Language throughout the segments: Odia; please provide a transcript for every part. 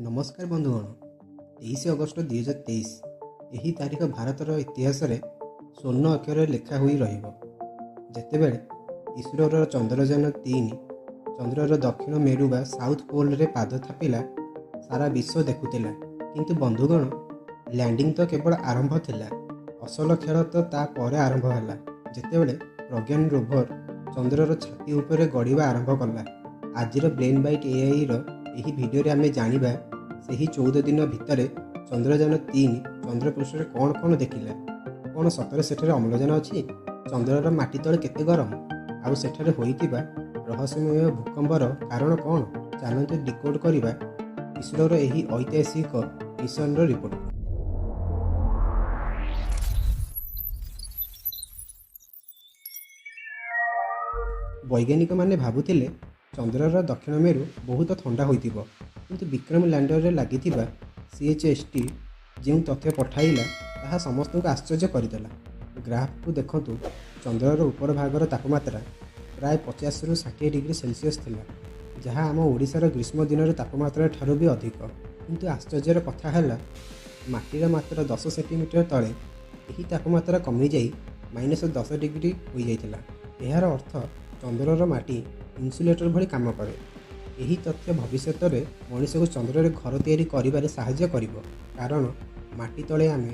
ନମସ୍କାର ବନ୍ଧୁଗଣ, 23 ଅଗଷ୍ଟ 2023, ଏହି ତାରିଖ ଭାରତର ଇତିହାସରେ ସ୍ୱର୍ଣ୍ଣ ଅକ୍ଷରରେ ଲେଖା ହୋଇ ରହିବ, ଯେତେବେଳେ ଇସ୍ରୋର ଚନ୍ଦ୍ରଯାନ 3 ଚନ୍ଦ୍ରର ଦକ୍ଷିଣ ମେରୁ ବା ସାଉଥ୍ ପୋଲରେ ପାଦ ଥାପିଲା। ସାରା ବିଶ୍ୱ ଦେଖୁଥିଲା। କିନ୍ତୁ ବନ୍ଧୁଗଣ, ଲ୍ୟାଣ୍ଡିଂ ତ କେବଳ ଆରମ୍ଭ ଥିଲା। ଅସଲ ଖେଳ ତ ତା ପରେ ଆରମ୍ଭ ହେଲା, ଯେତେବେଳେ ପ୍ରଜ୍ଞାନ ରୋଭର ଚନ୍ଦ୍ରର ଛାତି ଉପରେ ଗଡ଼ିବା ଆରମ୍ଭ କଲା। ଆଜିର ବ୍ରେନ୍ ବାଇଟ୍ ଏଆଇର ଏହି ଭିଡ଼ିଓରେ ଆମେ ଜାଣିବା, ସେହି 14 ଦିନ ଭିତରେ ଚନ୍ଦ୍ରଯାନ 3 ଚନ୍ଦ୍ରପୃଷ୍ଠରେ କ'ଣ କ'ଣ ଦେଖିଲା। କ'ଣ ସତରେ ସେଠାରେ ଅମ୍ଳଜାନ ଅଛି? ଚନ୍ଦ୍ରର ମାଟି ତଳେ କେତେ ଗରମ? ଆଉ ସେଠାରେ ହୋଇଥିବା ରହସ୍ୟମୟ ଭୂକମ୍ପର କାରଣ କ'ଣ? ଚାଲନ୍ତୁ ଡିକୋଡ୍ କରିବା ଇସ୍ରୋର ଏହି ଐତିହାସିକ ମିଶନର ରିପୋର୍ଟ। ବୈଜ୍ଞାନିକମାନେ ଭାବୁଥିଲେ ଚନ୍ଦ୍ରର ଦକ୍ଷିଣ ମେରୁ ବହୁତ ଥଣ୍ଡା ହୋଇଥିବ। କିନ୍ତୁ ବିକ୍ରମ ଲ୍ୟାଣ୍ଡରରେ ଲାଗିଥିବା ସିଏଚ୍ଏସ୍ଟି ଯେଉଁ ତଥ୍ୟ ପଠାଇଲା, ତାହା ସମସ୍ତଙ୍କୁ ଆଶ୍ଚର୍ଯ୍ୟ କରିଦେଲା। ଗ୍ରାଫକୁ ଦେଖନ୍ତୁ। ଚନ୍ଦ୍ରର ଉପର ଭାଗର ତାପମାତ୍ରା ପ୍ରାୟ 50ରୁ 60 ଡିଗ୍ରୀ ସେଲସିୟସ୍ ଥିଲା, ଯାହା ଆମ ଓଡ଼ିଶାର ଗ୍ରୀଷ୍ମ ଦିନର ତାପମାତ୍ରା ଠାରୁ ବି ଅଧିକ। କିନ୍ତୁ ଆଶ୍ଚର୍ଯ୍ୟର କଥା ହେଲା, ମାଟିର ମାତ୍ର 10 ସେଣ୍ଟିମିଟର ତଳେ ଏହି ତାପମାତ୍ରା କମିଯାଇ -10 ଡିଗ୍ରୀ ହୋଇଯାଇଥିଲା। ଏହାର ଅର୍ଥ ଚନ୍ଦ୍ରର ମାଟି ଇନ୍ସୁଲେଟର ଭଳି କାମ କରେ। ଏହି ତଥ୍ୟ ଭବିଷ୍ୟତରେ ମଣିଷକୁ ଚନ୍ଦ୍ରରେ ଘର ତିଆରି କରିବାରେ ସାହାଯ୍ୟ କରିବ, କାରଣ ମାଟି ତଳେ ଆମେ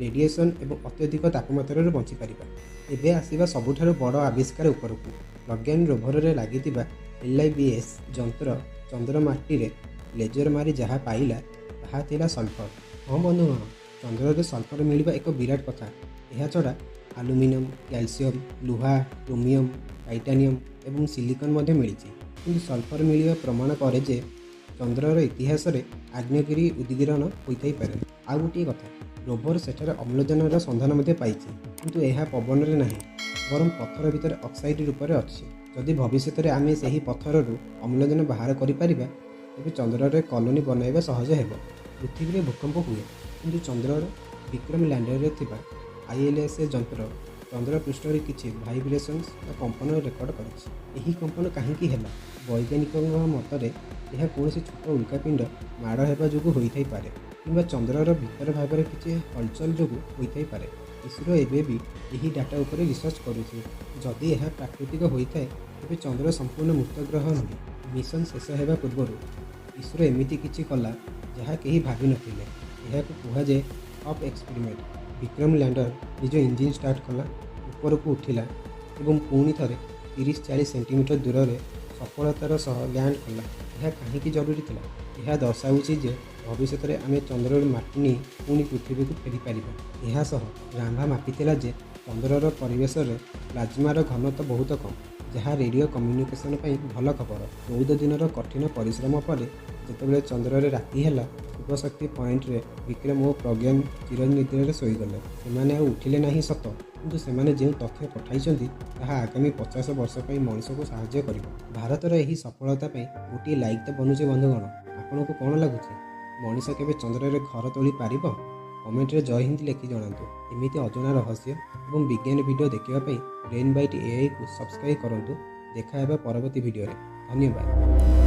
ରେଡ଼ିଏସନ୍ ଏବଂ ଅତ୍ୟଧିକ ତାପମାତ୍ରାରୁ ବଞ୍ଚିପାରିବା। ଏବେ ଆସିବା ସବୁଠାରୁ ବଡ଼ ଆବିଷ୍କାର ଉପରକୁ। ପ୍ରଜ୍ଞାନ ରୋଭରରେ ଲାଗିଥିବା ଏଲ୍ଆଇବିଏସ୍ ଯନ୍ତ୍ର ଚନ୍ଦ୍ର ମାଟିରେ ଲେଜର ମାରି ଯାହା ପାଇଲା, ତାହା ଥିଲା ସଲଫର। ହଁ ବନ୍ଧୁଗଣ, ଚନ୍ଦ୍ରରେ ସଲଫର ମିଳିବା ଏକ ବିରାଟ କଥା। ଏହାଛଡ଼ା ଆଲୁମିନିୟମ, କ୍ୟାଲସିୟମ, ଲୁହା, କ୍ରୋମିୟମ, ଟାଇଟାନିୟମ ଏବଂ ସିଲିକନ୍ ମଧ୍ୟ ମିଳିଛି। କିନ୍ତୁ ସଲଫର ମିଳିବା ପ୍ରମାଣ କରେ ଯେ ଚନ୍ଦ୍ରର ଇତିହାସରେ ଆଗ୍ନେୟଗିରି ଉଦଗୀରଣ ହୋଇଥାଇପାରେ। ଆଉ ଗୋଟିଏ କଥା, ରୋଭର ସେଠାରେ ଅମ୍ଳଜାନର ସନ୍ଧାନ ମଧ୍ୟ ପାଇଛି। କିନ୍ତୁ ଏହା ପବନରେ ନାହିଁ, ବରଂ ପଥର ଭିତରେ ଅକ୍ସାଇଡ୍ ରୂପରେ ଅଛି। ଯଦି ଭବିଷ୍ୟତରେ ଆମେ ସେହି ପଥରରୁ ଅମ୍ଳଜାନ ବାହାର କରିପାରିବା, ତେବେ ଚନ୍ଦ୍ରରେ କଲୋନୀ ବନାଇବା ସହଜ ହେବ। ପୃଥିବୀରେ ଭୂକମ୍ପ ହୁଏ, କିନ୍ତୁ ଚନ୍ଦ୍ରର? ବିକ୍ରମ ଲ୍ୟାଣ୍ଡରରେ ଥିବା ଆଇଏଲ୍ଏସ୍ଏ ଯନ୍ତ୍ର ଚନ୍ଦ୍ର ପୃଷ୍ଠରେ କିଛି ଭାଇବ୍ରେସନ୍ସ ବା କମ୍ପନ ରେକର୍ଡ କରିଛି। ଏହି କମ୍ପନ କାହିଁକି ହେଲା? ବୈଜ୍ଞାନିକଙ୍କ ମତରେ ଏହା କୌଣସି ଛୋଟ ଉଲ୍କାପିଣ୍ଡ ମାଡ଼ ହେବା ଯୋଗୁଁ ହୋଇଥାଇପାରେ କିମ୍ବା ଚନ୍ଦ୍ରର ଭିତର ଭାଗରେ କିଛି ହଲଚଲ ଯୋଗୁଁ ହୋଇଥାଇପାରେ। ଇସ୍ରୋ ଏବେ ବି ଏହି ଡାଟା ଉପରେ ରିସର୍ଚ୍ଚ କରୁଛି। ଯଦି ଏହା ପ୍ରାକୃତିକ ହୋଇଥାଏ, ତେବେ ଚନ୍ଦ୍ର ସମ୍ପୂର୍ଣ୍ଣ ମୃତ ଗ୍ରହ ନୁହେଁ। ମିଶନ ଶେଷ ହେବା ପୂର୍ବରୁ ଇସ୍ରୋ ଏମିତି କିଛି କଲା, ଯାହା କେହି ଭାବିନଥିଲେ। ଏହାକୁ କୁହାଯାଏ ଅପ୍ ଏକ୍ସପେରିମେଣ୍ଟ। ବିକ୍ରମ ଲ୍ୟାଣ୍ଡର ନିଜ ଇଞ୍ଜିନ୍ ଷ୍ଟାର୍ଟ କଲା, ଉପରକୁ ଉଠିଲା ଏବଂ ପୁଣି ଥରେ 30-40 ସେଣ୍ଟିମିଟର ଦୂରରେ ସଫଳତାର ସହ ଲ୍ୟାଣ୍ଡ କଲା। ଏହା କାହିଁକି ଜରୁରୀ ଥିଲା? ଏହା ଦର୍ଶାଉଛି ଯେ ଭବିଷ୍ୟତରେ ଆମେ ଚନ୍ଦ୍ରରୁ ମାଟି ନେଇ ପୁଣି ପୃଥିବୀକୁ ଫେରିପାରିବା। ଏହା ସହ ରାମ୍ଭା ମାପିଥିଲା ଯେ ଚନ୍ଦ୍ରର ପରିବେଶରେ ପ୍ଲାଜମାର ଘନତ୍ୱ ବହୁତ କମ୍, ଯାହା ରେଡ଼ିଓ କମ୍ୟୁନିକେସନ୍ ପାଇଁ ଭଲ ଖବର। 14 ଦିନର କଠିନ ପରିଶ୍ରମ ପରେ ଯେତେବେଳେ ଚନ୍ଦ୍ରରେ ରାତି ହେଲା, ଶିବଶକ୍ତି ପଏଣ୍ଟରେ ବିକ୍ରମ ଓ ପ୍ରଜ୍ଞାନ ଚିରନିଦ୍ରାରେ ଶୋଇଗଲେ। ସେମାନେ ଆଉ ଉଠିଲେ ନାହିଁ ସତ, କିନ୍ତୁ ସେମାନେ ଯେଉଁ ତଥ୍ୟ ପଠାଇଛନ୍ତି, ତାହା ଆଗାମୀ 50 ବର୍ଷ ପାଇଁ ମଣିଷକୁ ସାହାଯ୍ୟ କରିବ। ଭାରତର ଏହି ସଫଳତା ପାଇଁ ଗୋଟିଏ ଲାଇକ୍ ତ ବନୁଛି। ବନ୍ଧୁଗଣ, ଆପଣଙ୍କୁ କ'ଣ ଲାଗୁଛି? ମଣିଷ କେବେ ଚନ୍ଦ୍ରରେ ଘର ତୋଳି ପାରିବ? କମେଣ୍ଟରେ ଜୟ ହିନ୍ଦ ଲେଖି ଜଣାନ୍ତୁ। ଏମିତି ଅଜଣା ରହସ୍ୟ ଏବଂ ବିଜ୍ଞାନ ଭିଡ଼ିଓ ଦେଖିବା ପାଇଁ ବ୍ରେନ୍ ବାଇଟ୍ ଏଆଇକୁ ସବସ୍କ୍ରାଇବ୍ କରନ୍ତୁ। ଦେଖା ହେବା ପରବର୍ତ୍ତୀ ଭିଡ଼ିଓରେ। ଧନ୍ୟବାଦ।